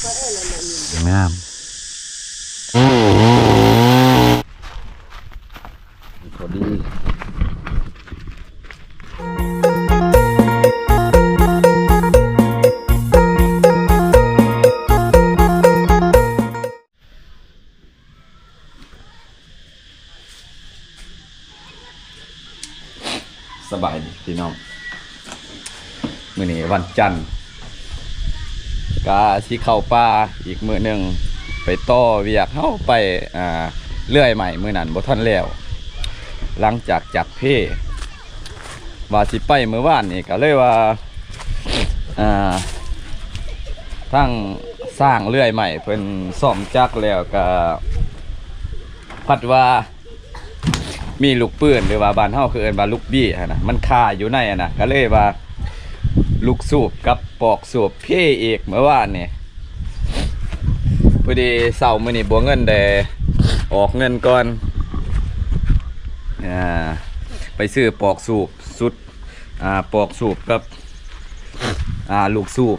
ງາມ ພໍດີ. ສະບາຍດີພີ່ນ້ອງ ມື້ນີ້ວັນຈັນ ກະຊິເຂົ້າປ່າອີກມື້ໜຶ່ງ ໄປຕໍ່ວຽກເຮົາໄປ ອ່າ ເລື່ອຍໄມ້ ມື້ນັ້ນບໍ່ທັນແລ້ວ ຫຼັງຈາກຈັກເພ ວ່າຊິໄປມື້ວານນີ້ ກໍເລີຍວ່າ ອ່າ ທາງຊ່າງເລື່ອຍໄມ້ເພິ່ນສ້ອມຈັກແລ້ວ ກໍພັດວ່າມີລູກປືນ ຫຼືວ່າບ້ານເຮົາຄືເອີ້ນວ່າລູກບີຫັ້ນນະ ມັນຄາຢູ່ໃນຫັ້ນນະ ກໍເລີຍວ່າລູກສູບກັບປອກສູບເພອີກມື້ວານນີ້. ພໍດີເຊົ້າມື້ນີ້ບົວເງິນໄດ້ອອກເງິນກ່ອນ ອ່າ ໄປຊື້ປອກສູບຊຸດ ອ່າ ປອກສູບກັບ ອ່າ ລູກສູບ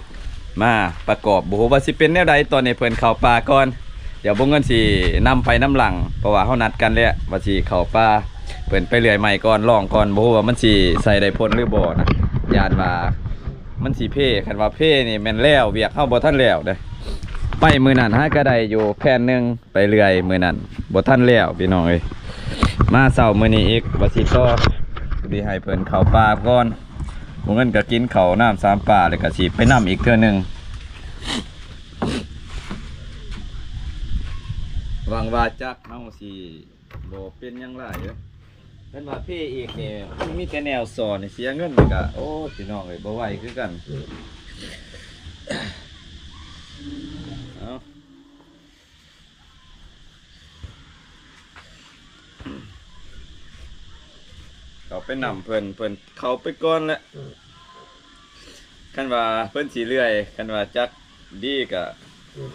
ມາປະກອບ ບໍ່ຮູ້ວ່າຊິເປັນແນວໃດ. ຕອນນີ້ເພິ່ນເຂົ້າປ່າກ່ອນ ດຽວບົວເງິນຊິນຳໄປນຳຫຼັງ ເພາະວ່າເຮົານັດກັນແລ້ວວ່າຊິເຂົ້າປ່າ ເພິ່ນໄປເລື່ອຍໄມ້ກ່ອນ ລອງກ່ອນ ບໍ່ຮູ້ວ່າມັນຊິໃສ່ໄດ້ຜົນຫຼືບໍ່ນະ ຢ້ານວ່າ ມັນຊິເພ ຄັນວ່າເພນີ້ແມ່ນແລ້ວ ວຽກເຮົາບໍ່ທັນແລ້ວເດ້. ໄປມື້ນັ້ນຫາກະໄດ້ຢູ່ແຜ່ນໜຶ່ງ ໄປເລື່ອຍມື້ນັ້ນບໍ່ທັນແລ້ວພີ່ນ້ອງເອີຍ. ມາເຊົ້າມື້ນີ້ອີກວ່າຊິຕໍ່ ຊິໃຫ້ເພິ່ນເຂົ້າປ່າກ່ອນ ບໍ່ເງິນກະກິນເຂົ້ານ້ຳສາມປາ ແລ້ວກະຊິໄປນຳອີກເທື່ອໜຶ່ງ. ຫວັງວ່າຈັກເຮົາຊິ ບໍ່ເປັນຫຍັງຫຼາຍເດີ້. ຄັນວ່າເພອີກນີ້ ມີແຕ່ແນວສອນ ເສຍເງິນກະ ໂອ້ ພີ່ນ້ອງເອີຍ ບໍ່ໄຫວຄືກັນ. ເອົາ ເຂົ້າໄປນຳເພິ່ນ ເພິ່ນເຂົ້າໄປກ່ອນແຫຼະ. ຄັນວ່າເພິ່ນຊິເລື່ອຍ ຄັນວ່າຈັກດີກະ ອືມ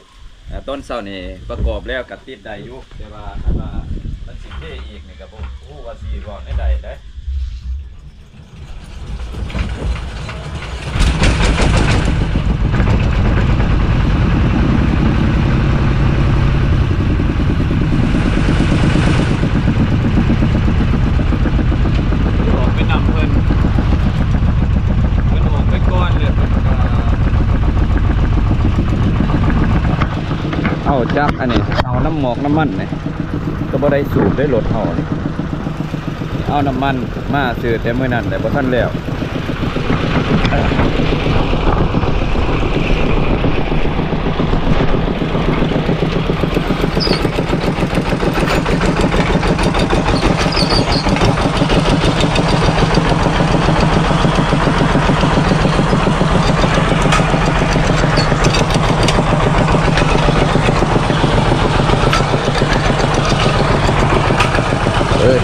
ອ່າ ຕອນເຊົ້ານີ້ປະກອບແລ້ວກະຕິດໄດ້ຢູ່ ແຕ່ວ່າຄັນວ່າມັນຊິເພອີກນີ້ກະບໍ່ຮູ້ວ່າຊິເວົ້າແນວໃດເດ້. ອອກໄປນຳເພິ່ນ ເພິ່ນອອກໄປກ່ອນ ແລ້ວເພິ່ນກະເອົາຈັກອັນນີ້ ເອົານ້ຳໝອກນ້ຳມັນນີ້ ກະບໍ່ໄດ້ສູບເດ້ ລົດເຮົານີ້ ເອົານ້ຳມັນມາຊື້ແຕ່ມື້ນັ້ນແຫຼະ ບໍ່ທັນແລ້ວ. ເອີຍ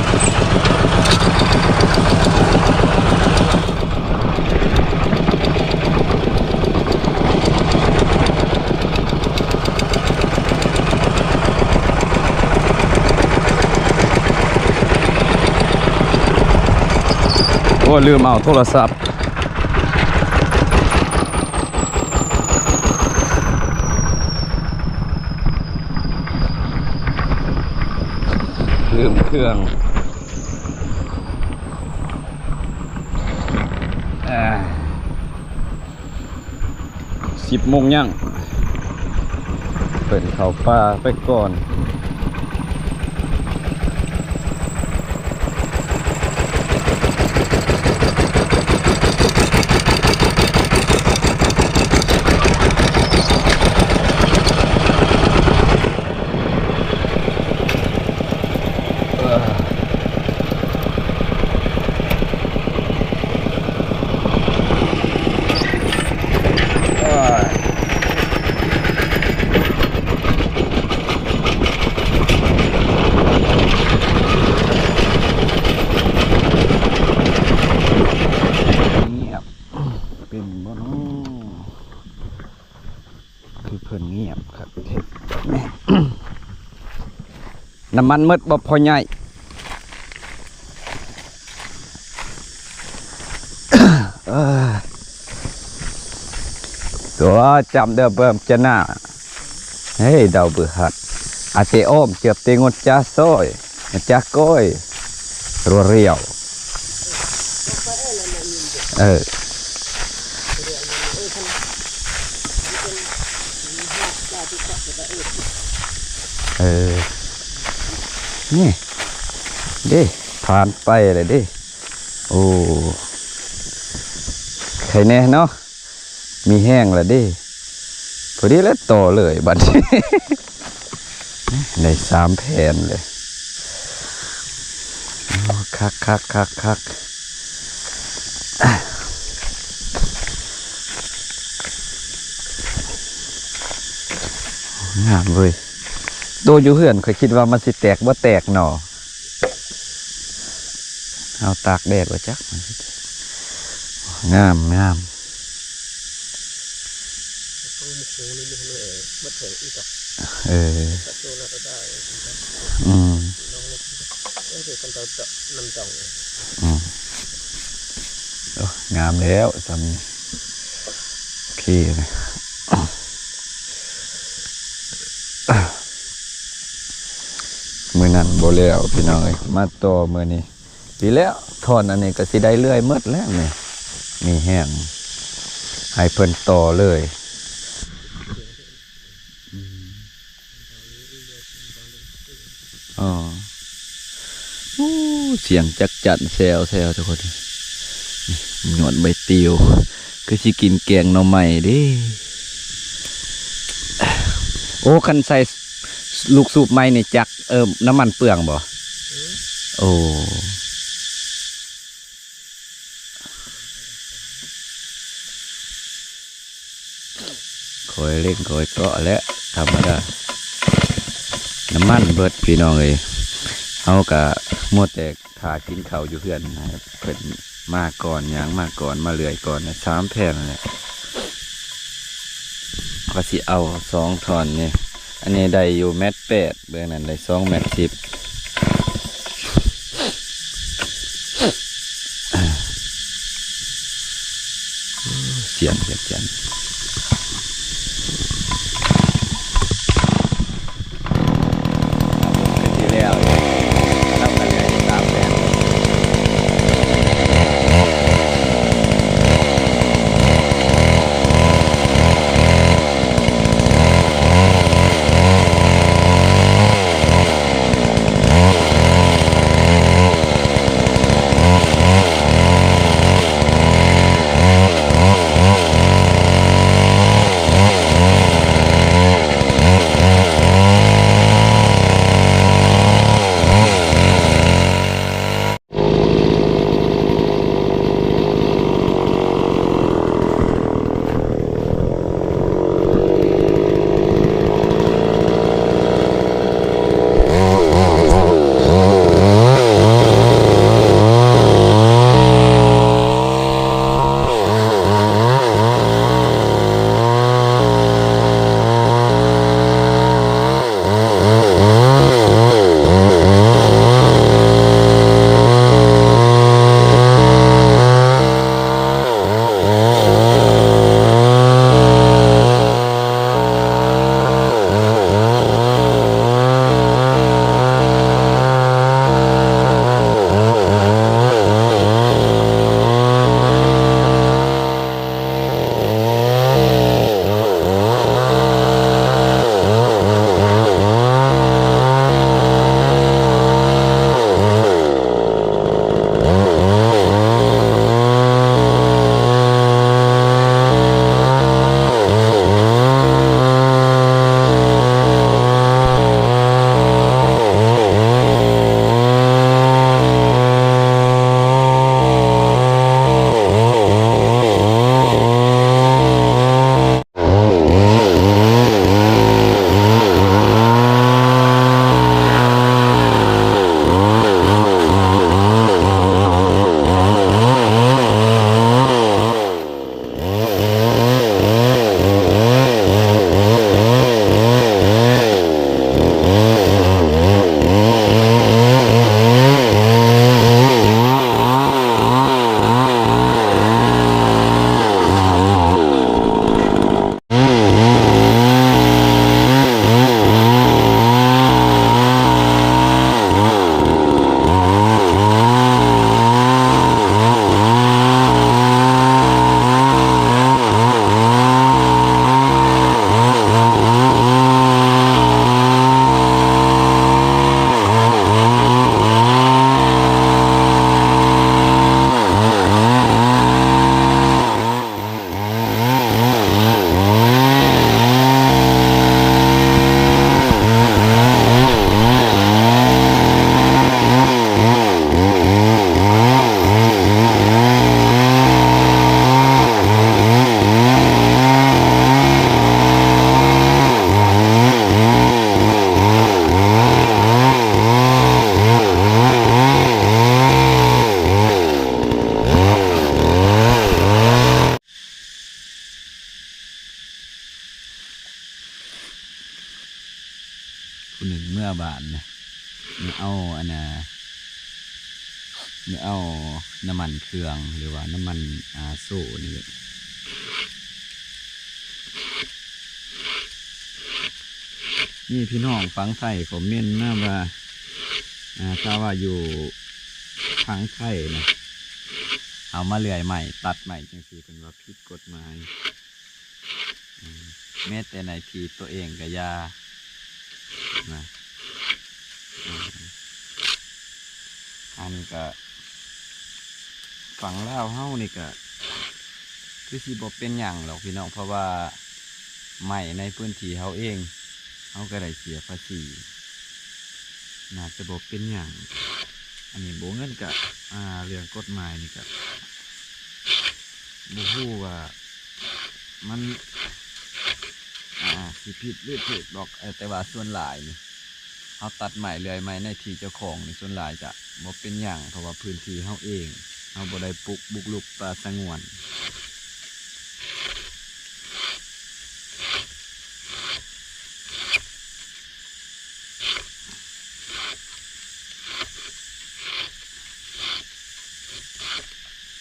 ໂອ້ ລືມເອົາໂທລະສັບ ລືມເຄື່ອງ ອ່າ ສິບໂມງຍັງ ເພິ່ນເຂົ້າປ່າໄປກ່ອນ. ງຽບ ເປັນບໍ່ນໍ? ຄືເພິ່ນງຽບຄັກແທ້. ນ້ຳມັນໝົດບໍ່ພໍ່ໃຫຍ່? ເອີ ຕົວະຈຳເດີ້ເບິ່ມຈະໜ້າ. ເຮີ້ຍ ດາວບຶຫັດ ອາເຕອ້ອມ ເກືອບເຕງົດຈາຊອຍ ຈາກ້ອຍ ຣັວຣຽວ ເອີ ເອີ ນີ້ເດ້ ຜ່ານໄປແລ້ວເດ້ ໂອ້ ໄຄແນ່ເນາະ. ມີແຮງລະເດ້ ພໍດີແລ້ວຕໍ່ເລີຍບັດນີ້ ໄດ້ສາມແຜ່ນເລີຍ ໂອ້ ຄັກໆໆໆ ງາມເວີຍ ໂຕຢູ່ເຮືອນຂ້ອຍຄິດວ່າມັນຊິແຕກບໍ່ແຕກໜໍ່. ເຮົາຕາກແດດວ່າຈັກ ງາມ ງາມ ເອີ ອືມ ອືມ ໂອ້ ງາມແລ້ວ ຊ່ຳນີ້ ໂອເຄ ມື້ນັ້ນບໍ່ແລ້ວພີ່ນ້ອງເອີຍ ມາຕໍ່ມື້ນີ້ ດີແລ້ວ ທ່ອນອັນນີ້ກໍຊິໄດ້ເລື່ອຍໝົດແລ້ວນີ້ ມີແຮງໃຫ້ເພິ່ນຕໍ່ເລີຍ ອໍ ໂອ້ ສຽງຈັກຈັ່ນແຊວໆ ທຸກຄົນ ຍອດໃບຕິວ ຄືຊິກິນແກງໜໍ່ໄມ້ເດ້ ໂອ້ ຄັນໃສ່ ລູກສູບໃໝ່ນີ້ຈັກ ເອີ ນ້ຳມັນເປືອງບໍ່? ໂອ້ ຄ່ອຍເລັ່ງຄ່ອຍເກາະແຫຼະ ທຳມະດາ ນ້ຳມັນເບິດພີ່ນ້ອງເອີຍ ເຮົາກະມົວແຕ່ຖ້າກິນເຂົ້າຢູ່ເຮືອນ ໃຫ້ເພິ່ນມາກ່ອນ ຍ່າງມາກ່ອນ ມາເລື່ອຍກ່ອນ ສາມແຜ່ນແຫຼະ ວ່າຊິເອົາສອງທ່ອນນີ້ ອັນນີ້ໄດ້ຢູ່ແມັດແປດ ເບື້ອງນັ້ນໄດ້ສອງແມັດສິບ ສຽງ ສຽງ ສຽງ ຄືຊິແລ້ວ ເຮົາກໍເຫຼືອອີກສາມແຜ່ນ. ຜູ້ໜຶ່ງເມືອບ້ານນະ ເມືອເອົາອັນນ່າ ເມືອເອົານ້ຳມັນເຄື່ອງ ຫຼືວ່ານ້ຳມັນ ອາໂຊນີ້ແຫຼະ. ມີພີ່ນ້ອງຝັ່ງໄທຄອມເມັນມາວ່າ ອາ ຖ້າວ່າຢູ່ຝັ່ງໄທນະ ເຮົາມາເລື່ອຍໄມ້ ຕັດໄມ້ຈັ່ງຊີ້ ເພິ່ນວ່າຜິດກົດໝາຍ. ອືມ ແມ້ແຕ່ໃນທີ່ຕົວເອງກໍຢ່ານະ. ອືມ ອັນກໍຝັ່ງລາວເຮົານີ້ກໍຄືຊິບໍ່ເປັນຫຍັງດອກພີ່ນ້ອງ ເພາະວ່າໄມ້ໃນພື້ນທີ່ເຮົາເອງ ເຮົາກໍໄດ້ເສຍພາສີ ໜ້າຈະບໍ່ເປັນຫຍັງ. ອັນນີ້ບໍ່ເງິນກະ ອ່າ ເລື່ອງກົດໝາຍນີ້ກະບໍ່ຮູ້ວ່າມັນ ອ່າ ຊິຜິດຫຼືຖືກດອກ ເອີ ແຕ່ວ່າສ່ວນຫຼາຍນີ້ ເຮົາຕັດໄມ້ເລື່ອຍໄມ້ໃນທີ່ເຈົ້າຂອງນີ້ ສ່ວນຫຼາຍຈະບໍ່ເປັນຫຍັງ ເພາະວ່າພື້ນທີ່ເຮົາເອງ ເຮົາບໍ່ໄດ້ປຸກ ບຸກລຸກປ່າສະຫງວນ.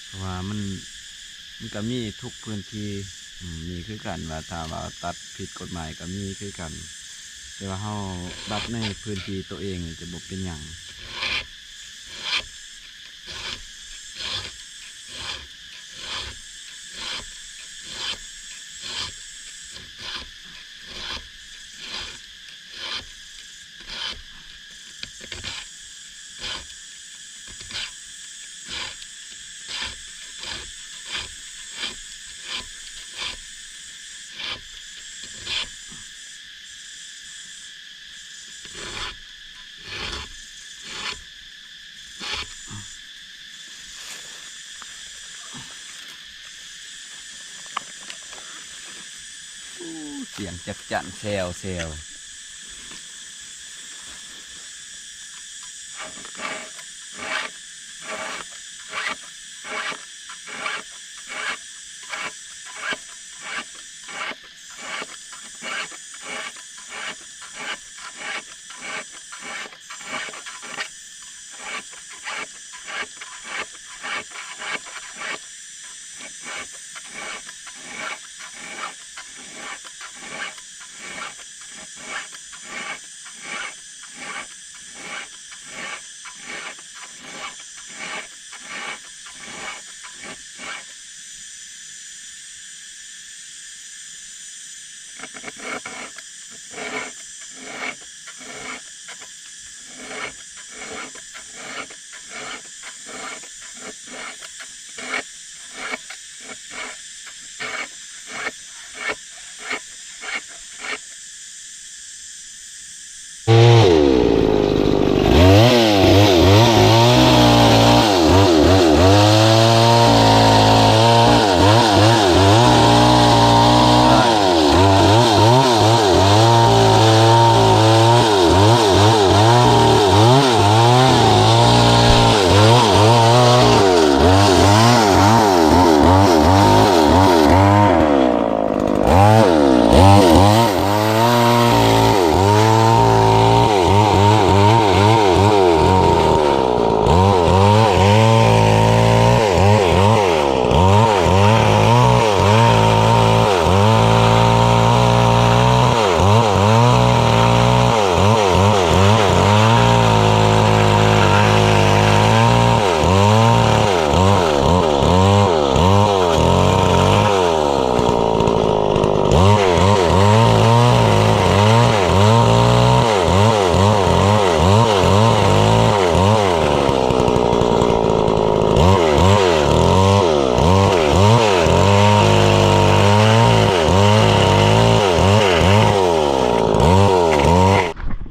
ເພາະວ່າມັນ ມັນກະມີທຸກພື້ນທີ່ ອືມ ມີຄືກັນ ວ່າຖ້າວ່າຕັດຜິດກົດໝາຍກະມີຄືກັນ ແຕ່ວ່າເຮົາຕັດໃນພື້ນທີ່ໂຕເອງຈະບໍ່ເປັນຫຍັງ. ໂອ້ ສຽງຈັກຈັ່ນແຊວໆ.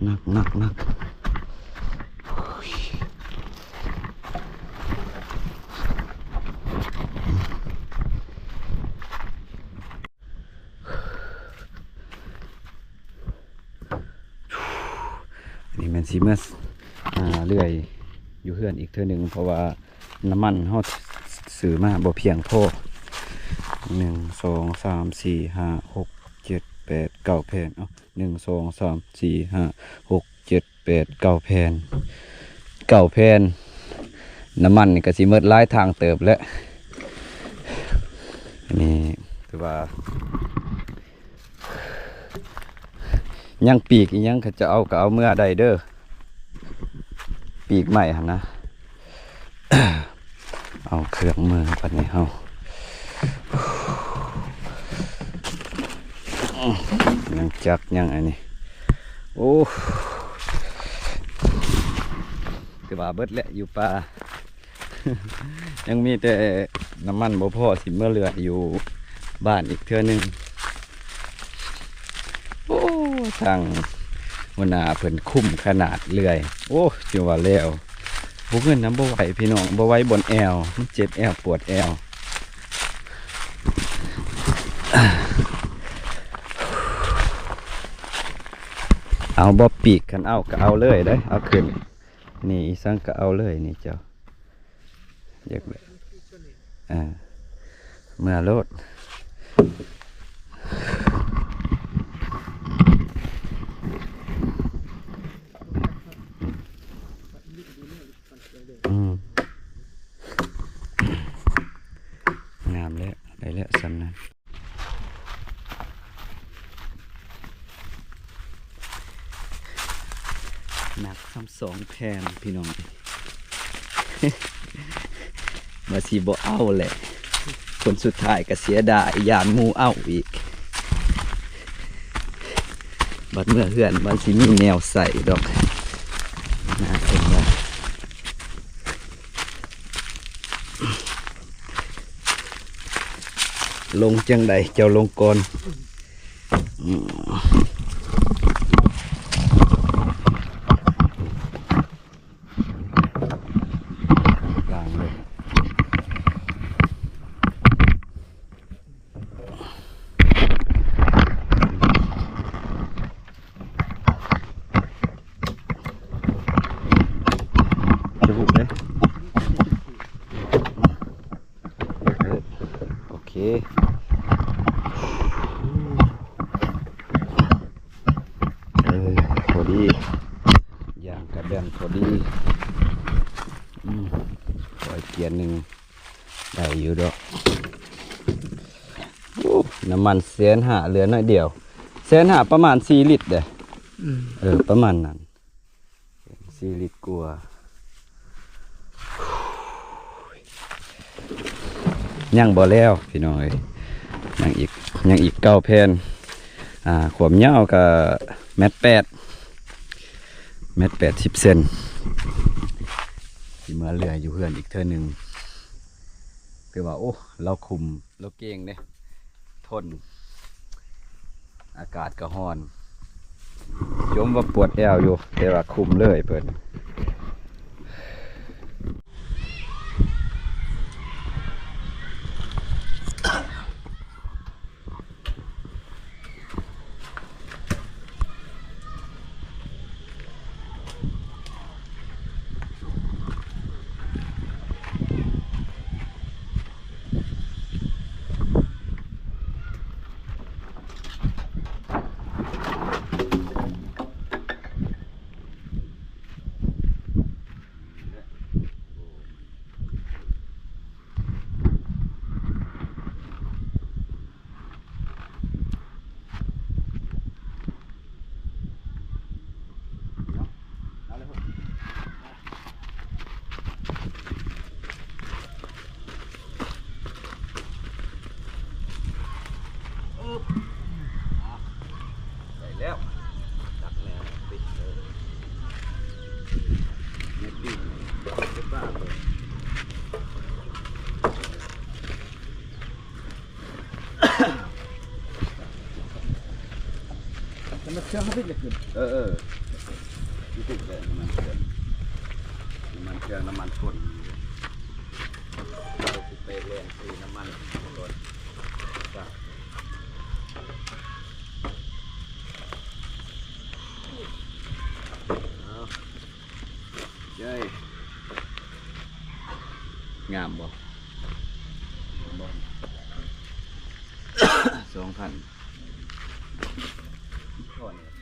ໜັກ ໜັກ ໜັກ. ໂອ້ຍ ອັນນີ້ແມ່ນຊິເມືອ ອ່າ ເລື່ອຍຢູ່ເຮືອນອີກເທື່ອໜຶ່ງ ເພາະວ່ານ້ຳມັນເຮົາຊື້ມາບໍ່ພຽງພໍ. ໜຶ່ງ ສອງ ສາມ ສີ່ ຫ້າ ຫົກ ເຈັດ ແປດ ເກົ້າ ແຜ່ນ ເອົ້າ. ໜຶ່ງ ສອງ ສາມ ສີ່ ຫ້າ ຫົກ ເຈັດ ແປດ ເກົ້າແຜ່ນ ເກົ້າແຜ່ນ. ນ້ຳມັນນີ້ກໍຊິໝົດຫຼາຍທາງເຕີບແຫຼະ. ນີ້ຖືວ່າ ຍັງປີກອີ່ຫຍັງ ເຂົາເຈົ້າເອົາກໍເອົາເມືອໄດ້ເດີ ປີກໄມ້ຫັ້ນນະ. ເອົາເຄື່ອງມືບັດນີ້ເຮົາ ຍັງຈັກຍັງອັນນີ້ ໂອ້ ຄືວ່າເບິດແຫຼະຢູ່ປ່າ. ຍັງມີແຕ່ນ້ຳມັນບໍ່ພໍຊິມາເລື່ອຍຢູ່ບ້ານອີກເທື່ອໜຶ່ງ. ໂອ້ ທາງຫົວໜ້າເພິ່ນຄຸ້ມຂະໜາດເລື່ອຍ. ໂອ້ ຖືວ່າແລ້ວ. ບໍ່ ເງິນນຳບໍ່ໄຫວພີ່ນ້ອງ ບໍ່ໄຫວບ່ອນແອວ ມັນເຈັບແອວປວດແອວ. ເອົາບໍ່ປີກ ຄັນເອົາກໍເອົາເລີຍເດ້ ເອົາຂຶ້ນ. ນີ້ອີ່ສັງກໍເອົາເລີຍນີ້ເຈົ້າ ຢາກໄດ້ ອ່າ ເມືອໂລດ. ອືມ ງາມແລ້ວ ໄດ້ແລ້ວສ່ຳນັ້ນ. ໜັກຊ້ຳສອງແຜ່ນພີ່ນ້ອງ ວ່າຊິບໍ່ເອົາແຫຼະ ຜົນສຸດທ້າຍກໍເສຍດາຍ ຢ້ານໝູ່ເອົາອີກ. ບັດເມືອເຮືອນມັນຊິມີແນວໃສ່ດອກ ໜ້າເປັນວ່າ ລົງຈັ່ງໃດ ເຈົ້າລົງກ່ອນ. ອືມ ກາງເລີຍ. ຈະບຸກເດ້. ໂອເຄ ເອີ ພໍດີ ຢ່າງກະແບນພໍດີ. ອືມ ໄວ້ເກຍໜຶ່ງ ໄດ້ຢູ່ດອກ. ໂອ້ ນ້ຳມັນແສນຫ້າ ເຫຼືອໜ້ອຍດຽວ ແສນຫ້າ ປະມານສີ່ລິດເດ້. ອືມ ເອີ ປະມານນັ້ນ ສີ່ລິດກວ່າ. ຍັງບໍ່ແລ້ວພີ່ນ້ອງເອີຍ ຍັງອີກ ຍັງອີກເກົ້າແຜ່ນ. ອ່າ ຄວາມຍາວກະແມັດແປດ ແມັດແປດສິບເຊັນ. ຊິເມືອເລື່ອຍຢູ່ເຮືອນອີກເທື່ອໜຶ່ງ. ຄືວ່າ ໂອ້ ລາວຄຸມ ລາວເກັ່ງເດ້ ທົນ ອາກາດກໍຮ້ອນ ຈົມວ່າປວດແອວຢູ່ ແຕ່ວ່າຄຸມເລີຍເພິ່ນ. ໄດ້ແລ້ວ ຕັກແນ່ ປິດເລີຍ ນີ້ປິດ ປິດປາກເລີຍ. ນ້ຳມັນເຄື່ອງເຮົາຕິດເລີຍຂຶ້ນ ເອີ ເອີ ຕິດເລີຍ ນ້ຳມັນເຄື່ອງ ນ້ຳມັນເຄື່ອງ ນ້ຳມັນຄົນ ເຮົາຊິໄປແລ່ນຊື້ນ້ຳມັນກ່ອນ ເອົາ ເຢ້ ງາມບໍ່? ງາມບໍ່? ສອງພັນ ພໍແລ້ວ.